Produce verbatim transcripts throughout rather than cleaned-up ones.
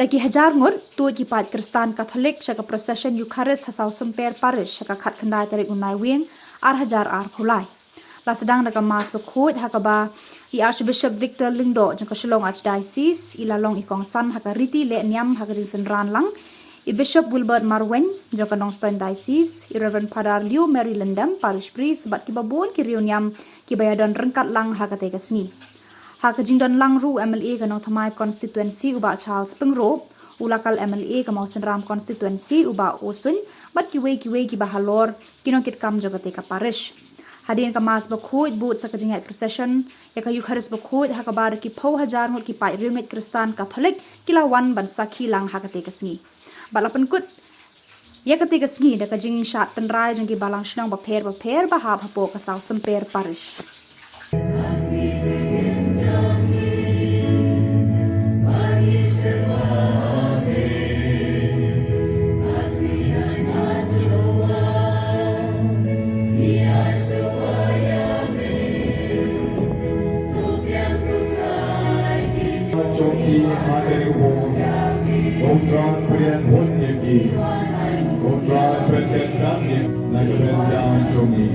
Da ki hajar ngut tuid ki paid Khristan Katholik sha ka procession Eucharist ha Sawsymper Parish ha ka khatkhyndai tarik u Naiwieng ar hajar arphew lai. La sdang da ka Mass bakhuid ha kaba i Archbishop Victor Lyngdoh jong ka Shillong Archdiocese i la long i kongsan ha ka riti leh niam ha ka jingsynran lang i Bishop Wilbert Marwein jong ka Nongstoiñ Diocese, i Reverend Father Liu Mary Lyndem, Parish Priest, bad kiba bun ki riewniam kiba ïadon ryngkat lang ha katei ka sngi. Ha ka jingdon lang ruh u M L A ka Nongthymmai Constituency u Bah Charles Pyngrope, u Lakal M L A ka Mawsynram Constituency u Bah O Suin, bad kiwei kiwei kiba halor ki nongkitkam jong katei ka parish. Hadien ka Mass bakhuid bud sa ka jingïaid procession ïa ka Eucharist bakhuid ha kaba da ki phew hajar ngut ki paid riewngeit Khristan Katholik ki la wan ban sakhi lang ha katei ka sngi. Bad la pynkut ïa katei ka sngi da ka jingshad tynrai jong ki balang shnong bapher bapher ba hap hapoh ka Sawsymper Parish. Jong ki ha kane ka por. Ko Trai pynbun ïa ki. Ko Trai pynbun ïa ki na ka bynta jong ngi.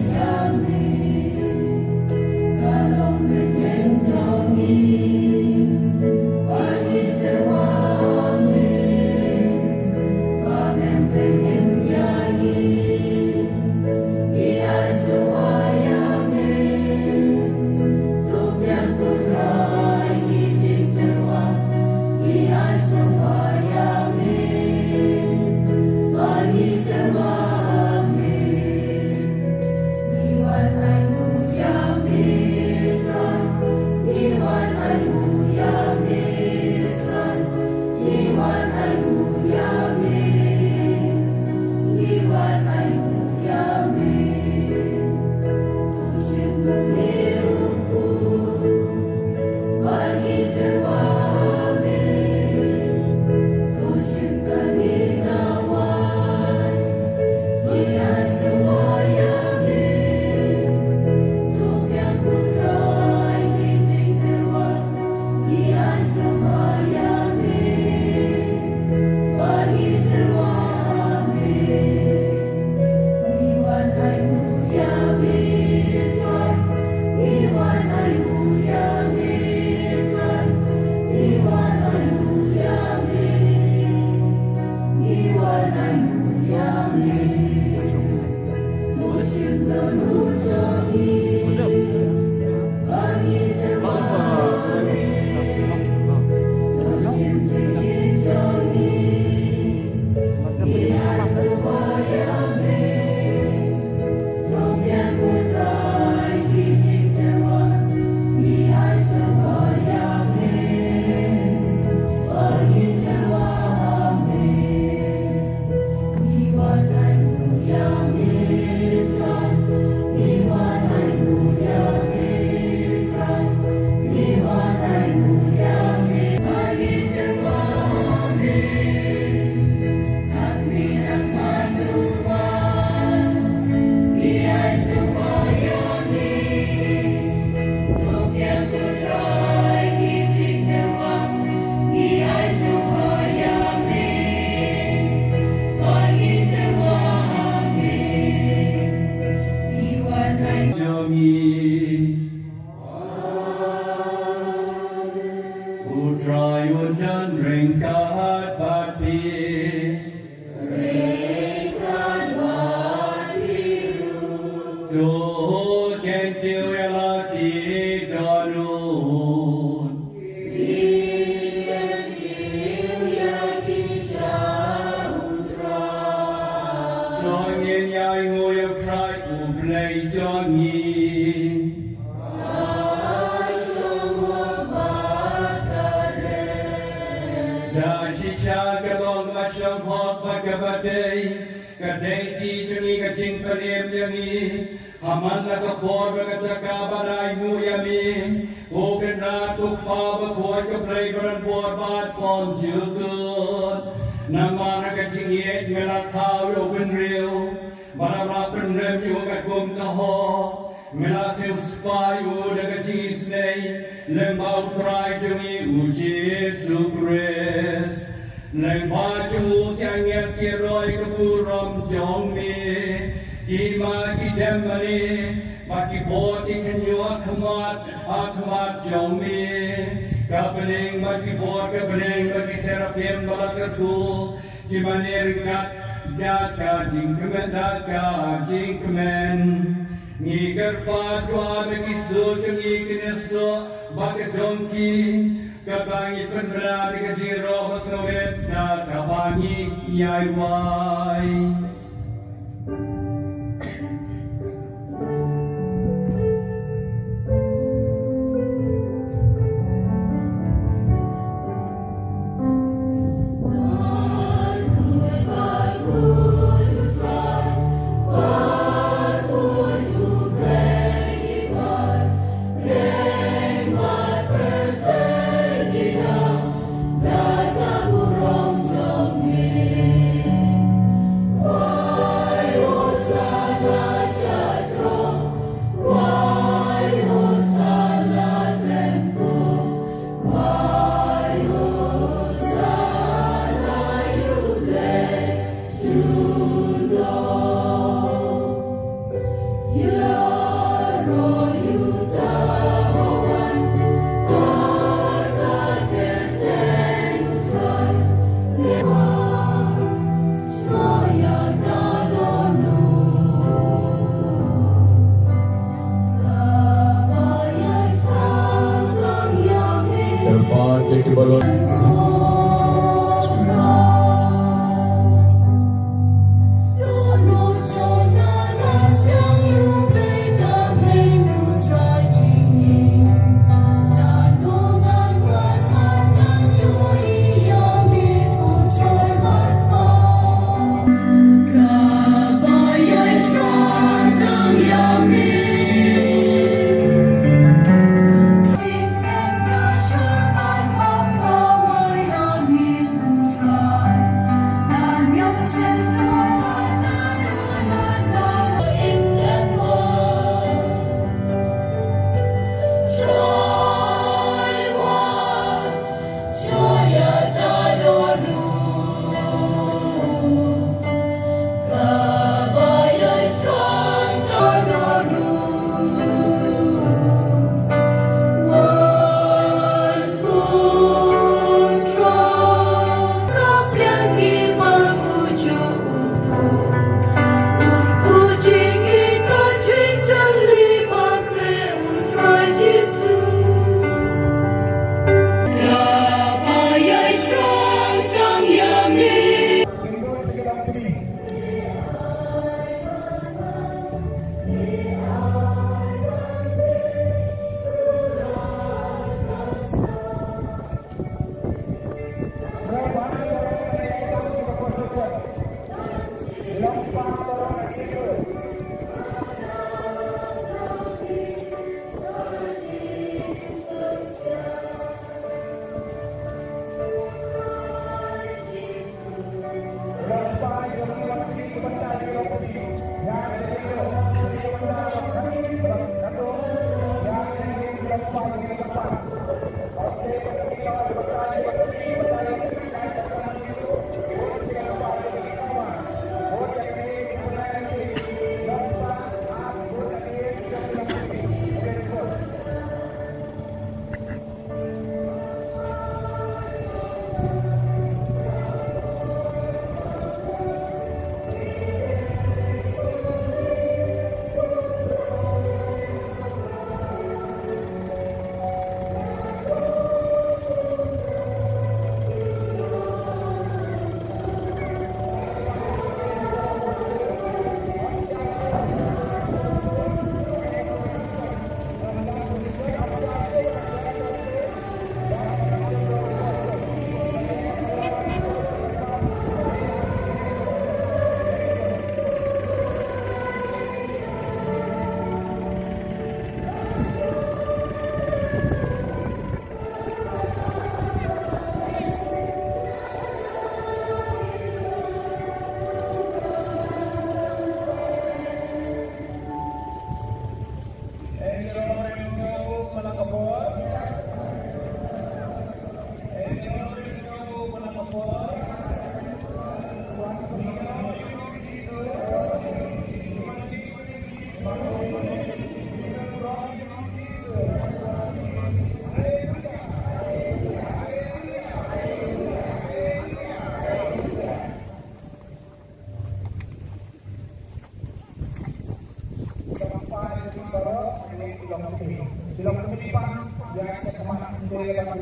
U Trai un don ryngkat bad phi. To khyndiat ïa la ki dohnud. To ngin ïainguh ïa U Trai U Blei jong ngi. Da shisha ka long kaba shonghok bad kaba dei, ka dei ti jong ngi ka jingpynim ïa ngi. Ha man la ka por bad ka jaka ban ainguh ïa me, ko Kynrad ko Kpa bakhuid, ko Blei ba don bor bad bymjukut. Namar ka jingïeit me la thaw ïa u bynriew, bad haba la pynrem ïa u katkum ka hok, me la siew spah ïa u da ka jingisynei lyngba U Trai jong ngi U Jisu Khrist. Lyngba jong u ki angel ki roi ka burom jong me. Ki ma ki dem mane, bad ki bor ki khynñiuh ha khmat, ha khmat jong me. Ka bneng bad ki bor ka bneng bad ki seraphim ba la kyrkhu, ki mane ryngkat da ka jingkmen, da ka jingkmen. Ngi kyrpad, ko Blei, ba ki sur jong ngi kin ïasoh bad ka jong ki, kaba ngi pynbna da ka jingïaroh ba sngewrit da kaba ngi ïai wai.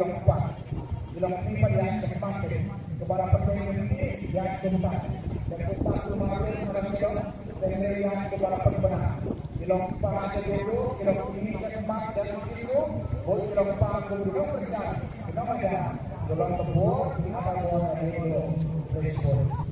Ki long phi pat ïa ka khmat te, kaba la pynlong ïa phi ïa ka kumta. Te kumta kumba phi ma la sdang, te ne ïa kaba la pynbna. Ki long pa ka dei ruh, ki long phi sa khmat te ki su, bad ki long pa kum ruh pynsan. Ki long ïa, ki long ka bor, ki aba bor ka dei ruh. Praise God.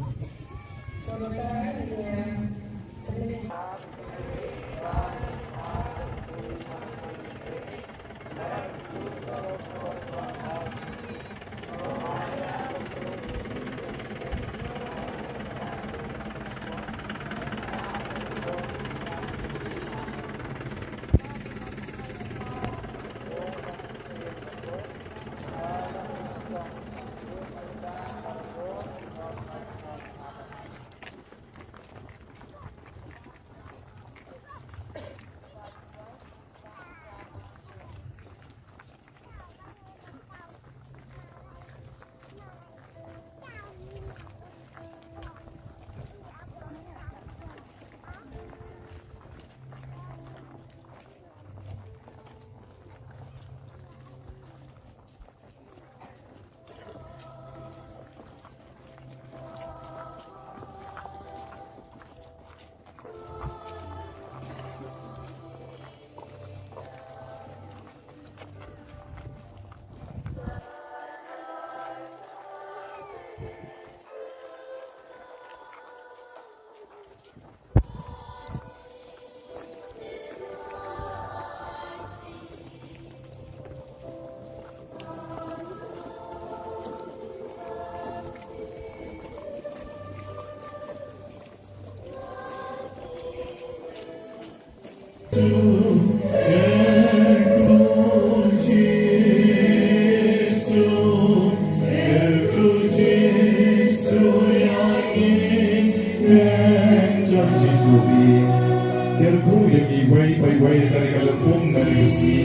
Kyrkhu ïa ki wei pa wei da ka lympung na ka sngi.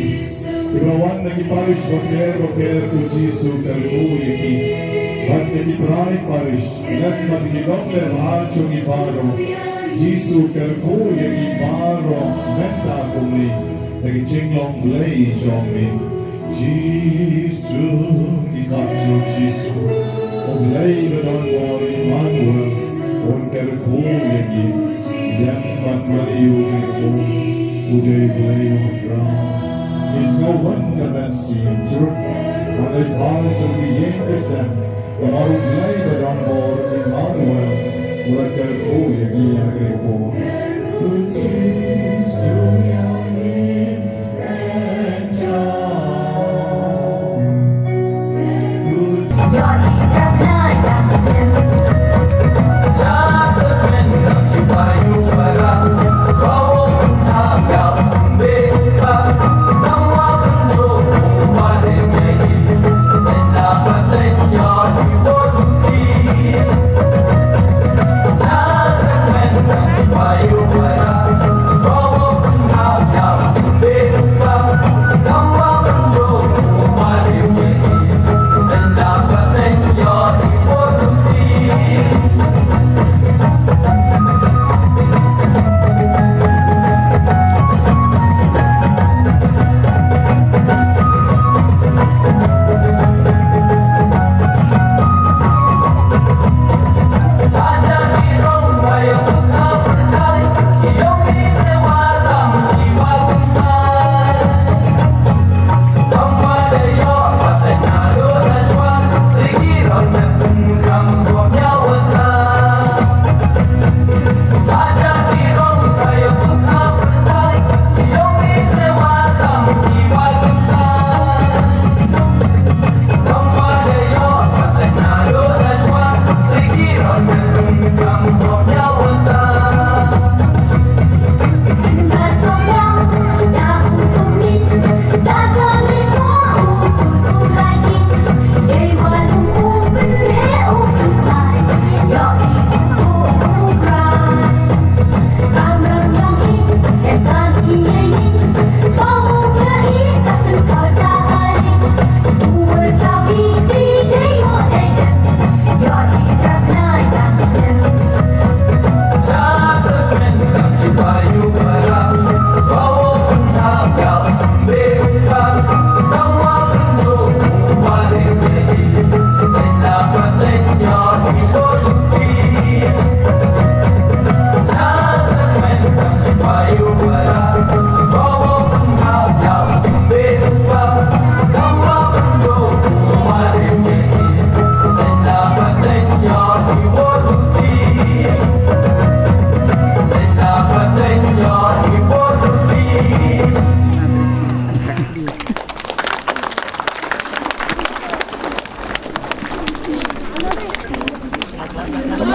Kiba wan na ki parish bapher bapher, ko Jisu kyrkhu ïa ki. Bad na ki trai parish, lem bad ki nongthaw bha jong ngi baroh. Jisu kyrkhu ïa ngi baroh mynta kumne, da ka jinglong Blei jong ngi. Jisu, ngi kyrkhu ïa U Jisu. U Blei ba don bor, Immanuel, un kyrkhu ïa ngi. Ïa ngi bad ma ngi u ngi u, u dei Blei u ngi. Ngi sngewbha ban sngewthuh, ban leit bha sha ki ïing ki sem. Namar U Blei ba don bor, Immanuel, u la kyrkhu ïa ngi ha kane ka por.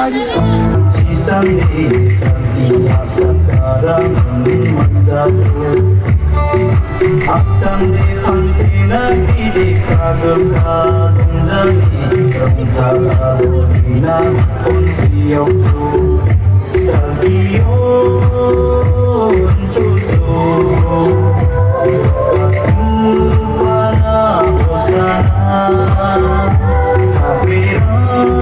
Shisande santi asakara manjaju. Aktang de pantina kidi kagum kadung jani. Rungta kadina kunsi yokju. Salkiyo chuju. Jupatu pana osana. Sapira